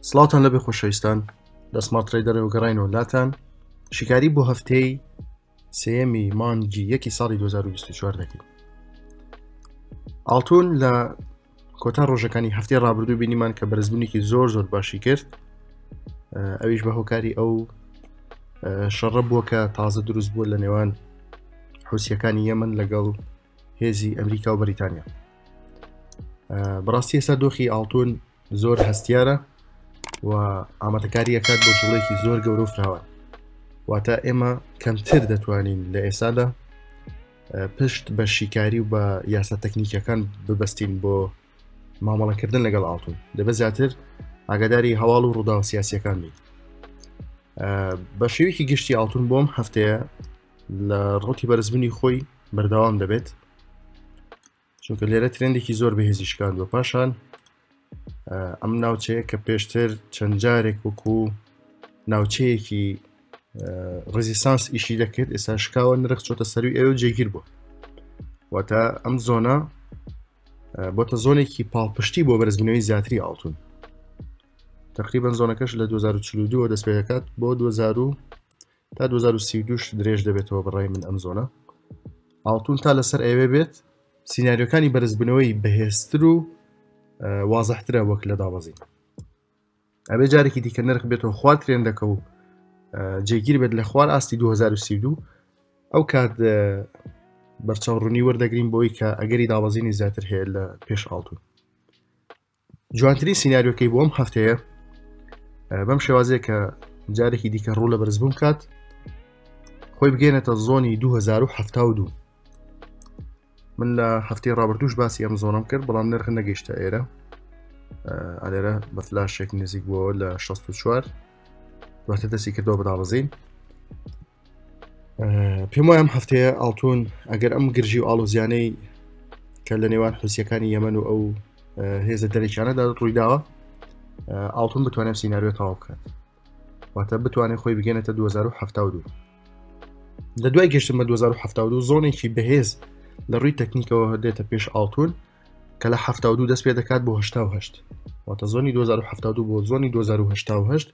سڵاوتان لەبێ خۆشەویستان لە سمارت ترەیدەرەوە گەڕاینەوە لاتان شیکاری بۆ هەفتەی سێیەمی مانگی یەکی ساڵی 2024 دەکەین ئاڵتون لە کۆتا ڕۆژەکانی هەفتەی ڕابردوو بینیمان کە بەرزبوونێکی زۆر زۆر باشی کرد ئەویش بە هۆکاری ئەو شەڕە بووە کە تازە دروست بووە لە نێوان حوسیەکانی یەمن لەگەڵ هێزی ئەمریکا و بەریتانیا بەڕاستی ئێستا دۆخی ئاڵتون زۆر هەستیارە و ئامادەکاری ئەکات بۆ جوڵێکی زۆر گەورە و فراوان واتە ئێمە کەمتر دەتوانین لە ئێسادا پشت بە شیکاری و بە یاسا تەکنیکەکان ببەستین بۆ مامەڵەکردن لەگەڵ ئاڵتون دەبێت زیاتر ئاگاداری هەواڵ و ڕووداوە سیاسیەکان بین بە شێوەیەکی گشتی ئاڵتون بۆم هەفتەیە لە ڕوتی بەرزبوونی خۆی بەردەوام دەبێت چونکە لێرە trend ێکی زۆر بەهێزی شکاندووە پاشان ئەم ناوچەیە کە پێشتر چەند جارێک وەکو ناوچەیەکی resistance ئیشی دەکرد ئێستا شکاوە نرخ چۆتە سەروی ئەوە جێگیر بوو واتە ئەم zone ە بۆتە zone ێکی پاڵپشتی بۆ بەرزبوونەوەی زیاتری ئاڵتون تقریبا zone ەکەش لە 2042 دەست پێ دەکات بۆ 2000 تا 2032 درێژ دەبێتەوە بەڕای من ئەم zone ە ئاڵتون تا لەسەر ئەوێ بێت سیناریۆکانی بەرزبوونەوەی بەهێزتر و وازحترە وەک لە دابەزین ئەبێ جارێکی دیکە نرخ بێتەوە خوار trend ەکە و جێگیر بێت لە خوار ئاستی 2032 ئەو کات بەرچاو ڕوونی وەردەگرین بۆی کە ئەگەری دابەزینی زیاتر هەیە لە پێش ئاڵتون جوانترین سیناریۆکەی بۆ ئەم هەفتەیە بەم شێوازەیە کە جارێکی دیکە ڕوو لە بەرزبوون کات خۆی بگەێنێتە zone ی 2072 من لە هەفتەی ڕابردوش باسی ئەم zone ەم کرد بەڵام نرخ نەگەیشتە ئێرە ئالێرە بە فلاشێک نزیک بووەوە لە 64 دواتر دەستی کردەوە بەدابەزین پێم وایە ئەم هەفتەیە ئاڵتون ئەگەر ئەم گرژی و ئاڵۆزیانەی کە لە نێوان حوسیەکانی یەمەن و ئەو هێزە دەرەکیانەدا ڕوویداوە ئاڵتون بتوانێت سیناریۆ تەواو بکات واتە بتوانێت خۆی بگەێنێتە 2072 لە دوای گەشتن بە 2072 زۆنێکی بەهێز لە ڕووی تەکنیکەوە دێتە پێش ئاڵتون کە لە 72 دەست پێ دەکات بۆ 88 واتە زۆنی 2072 بۆ زۆنی 2088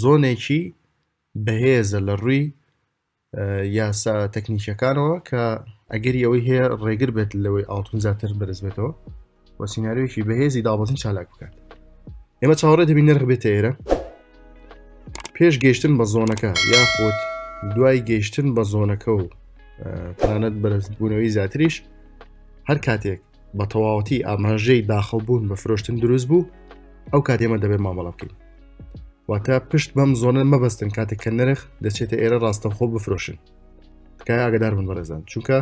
زۆنێکی بەهێزە لە ڕووی یاسا تەکنیکیەکانەوە کە ئەگەری ئەوەی هەیە ڕێگر بێت لەوەی ئاڵتون زیاتر بەرز بێتەوە و سیناریۆیەکی بەهێزی دابەزین چالاک بکات ئێمە چاوەڕێ دەبین نرخ بێتە ئێرە پێش گەیشتن بە zone ەکە یاخود دوای گەیشتن بە zone ەکە و تەنانەت بەرزبوونەوەی زیاتریش هەر کاتێک بە تەواوەتی ئاماژەی داخڵ بوون بە فرۆشتن دروست بوو ئەو کات ئێمە دەبێت مامەڵە بکەین واتە پشت بەم zone ە مەبەستن کاتێک کە نرخ دەچێتە ئێرە ڕاستەوخۆ بفرۆشن تکایە ئاگدار بن بەڕێزان چونکە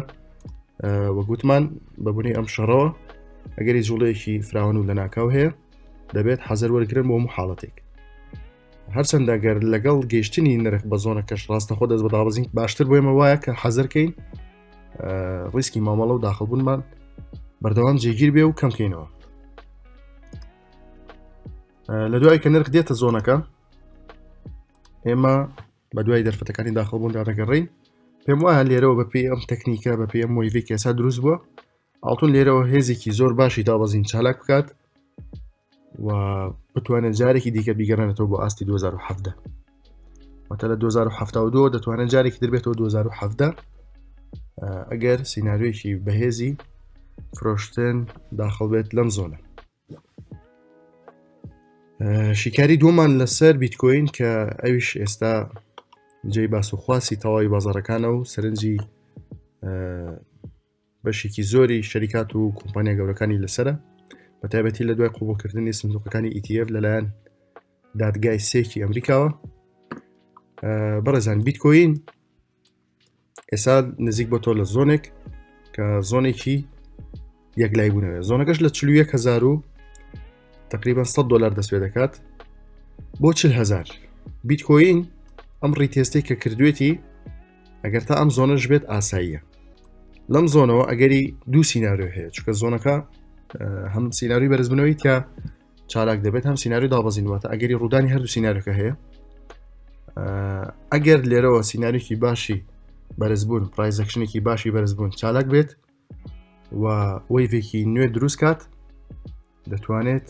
وەگوتمان بەبوونی ئەم شەڕەوە ئەگەری جوڵەیەکی فراوان و لەناکاو هەیە دەبێت حەزەر وەرگرن بۆ حاڵەتێک هەرچەندە گەر لەگەڵ گەیشتنی نرخ بە zone ەکەش ڕاستە خۆ دەست بەدابزین باشتر بۆ ئێمە وایە کە حەزەرکەین ڕیسکی مامەڵە و داخڵبوونمان بەردەوام جێگیر بێ و کەمکەینەوە لە دوای کە نرخ دێتە zone ەکە ئێمە بە دوای دەرفەتەکانی داخڵ بوون دادەگەڕین پێم وایە لێرەوە بەپی ئەم تەکنیکە بەپی ئەم wave ی کێسا دروست بووە ئاڵتون لێرەوە هێزێکی زۆر باشی دابەزین چالاک بکات و بتوانێت جارێکی دیکە بیگەڕێنێتەوە بۆ ئاستی 2017 واتە لە 2072 دەتوانێت جارێکی دربێتەوە 2017 ئەگەر سیناریۆیەکی بەهێزی فرۆشتن داخڵ بێت لەم zone ە شیکاری دووەمان لەسەر بیتکۆین کە ئەویش ئێستا جێی باس و خواسی تەواوی بازارەکانە و سەرنجی بەشێکی زۆری شەریکات و کۆمپانیا گەورەکانی لەسرە بە تایبەتی لە دوای قوبڵکردنی سندوقەکانی ETF لەلایەن دادگای SEC ی ئەمریکاوە بەڕێزان بیتکۆین ئێستا نزیک بۆ تۆ لە zone ێک کە zone ێکی یەکلای بوونەوە zone ەکەش لە 41000 و تقریبا 100 دلار دەست پێ دەکات بۆ 40000 بیتکۆین ئەم retest ێک کە کردوێتی ئەگەر تا ئەم zone ەش بێت ئاساییە لەم zone ەوە ئەگەری دوو سیناریۆ هەیە چونکە zone ەکە هەم سیناریۆی بەرزبوونەوەی تیا چالاک دەبێت هەم سیناریۆی دابەزین واتە ئەگەری ڕوودانی هەردوو سیناریۆکە هەیە ئەگەر لێرەوە سیناریۆکی باشی بەرزبوون price action ێکی باشی بەرزبوون چالاک بێت و wave ێکی نوێ دروست کات دەتوانێت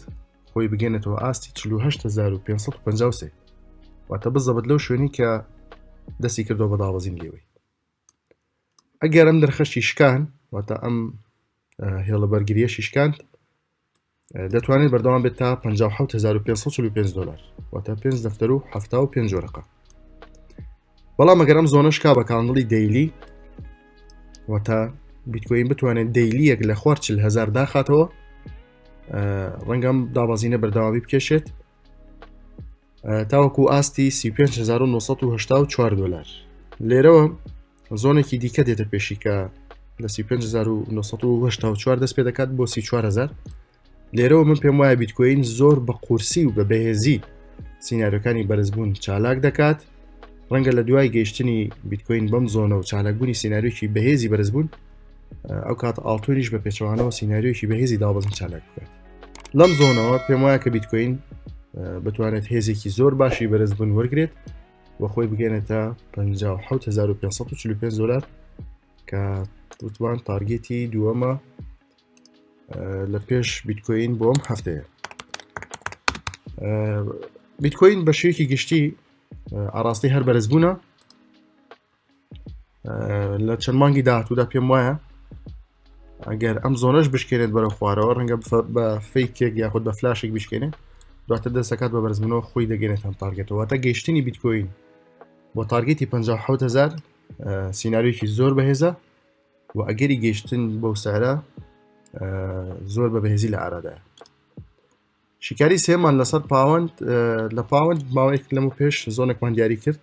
خۆی بگەێنێتەوە ئاستی 48553 واتە بزەبت لەو شوێنی کە دەستی کردەوە بە دابەزین لێوەی ئەگەر ئەم نرخەشی شکان واتە ئەم هێڵە بەرگریەشی شکاند دەتوانێت بەردەوام بێت تا 57545 دلار واتە 5 دەفتەر و 75 جۆرەقە بەڵام ئەگەر ئەم zone ە شکا بە candle ی daily واتە بیتکۆین بتوانێت daily یەک لە خوار 4هزار داخاتەوە ڕەنگەم دابەزینە بەردەوامی بکێشێت تاوەکو ئاستی 35984 دلار لێرەوە zone ێکی دیکە دێتە پێشی کە لە 35984 دەست پێ دەکات بۆ 34000 لێرەوە من پێم وایە بیتکۆین زۆر بە قورسی و بە بەهێزی سیناریۆکانی بەرزبوون چالاک دەکات ڕەنگە لە دوای گەیشتنی بیتکۆین بەم zone ە و چالاکبوونی سیناریۆکی بەهێزی بەرزبوون ئەو کات ئاڵتونیش بە پێچەوانەوە سیناریۆکی بەهێزی دابەزین چالاک بکات لەم zone ەوە پێم وایە کە بیتکۆین بتوانێت هێزێکی زۆر باشی بەرزبوون وەرگێت و خۆی بگەێنێتە 57545 دلار کە وتمان target ی دووەمە لە پێش بیتکۆین بۆم هەفتەیە بیتکۆین بە شێوەیەکی گشتی ئاراستی هەر بەرزبوونە لە چەند مانگی داهاتوودا پێم وایە ئەگەر ئەم zone ەش بشکێنێت بەرە خوارەوە ڕەنگە بە fake ێک یاخود بە flash ێک بشکێنێت دواتر دەستەکات بە بەرزبوونەوە خۆی دەگەێنێت هەم target ەوە تا گەیشتنی بیتکۆین بۆ target ی 57000 سیناریۆکی زۆر بەهێزە و ئەگەری گەیشتن بەو سعرە زۆر بە بەهێزی لە ئارادایە شیکاری سێمان لەسەر پاوەند لە پاوەند ماوەیەک لەم و پێش zone ێکمان دیاری کرد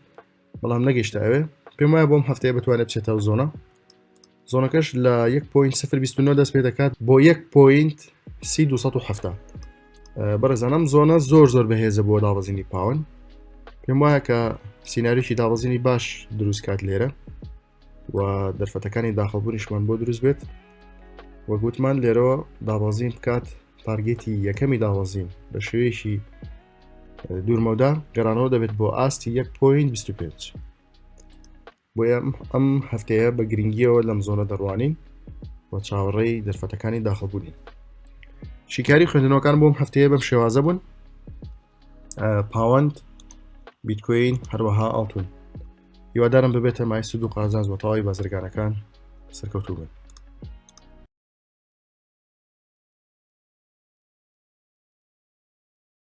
بەڵام نەگەشتە ئەوێ پێم وایە بۆم هەفتەیە بتوانێت بچێتەوە zone ە zone ەکەش لە 1.029 دەست پێ دەکات بۆ 1.3270 بەڕێزانم zone ە زۆر زۆر بەهێزە بۆ دابەزینی پاون پێم وایە کە سیناریۆکی دابەزینی باش دروست کات لێرە و دەرفەتەکانی داخڵبوونیشمان بۆ دروست بێت وەک وتمان لێرەوە دابەزین بکات target ی یەکەمی دابەزین بە شێوەیەکی دوورمەودا گەڕانەوە دەبێت بۆ ئاستی 1.25 بۆیە ئەم هەفتەیە بە گرنگیەوە لەم zone ە دەڕوانین و چاوەڕێی دەرفەتەکانی داخڵبوونین شیکاری خوێندنەوەکان بۆم هەفتەیە بەم شێوازە بوون پاوەند بیتکوین هەروەها ئاڵتون هیوادارم ببێتە مای سود و قازانج بۆ تەواوی بازرگانەکان سەرکەوتوو بن.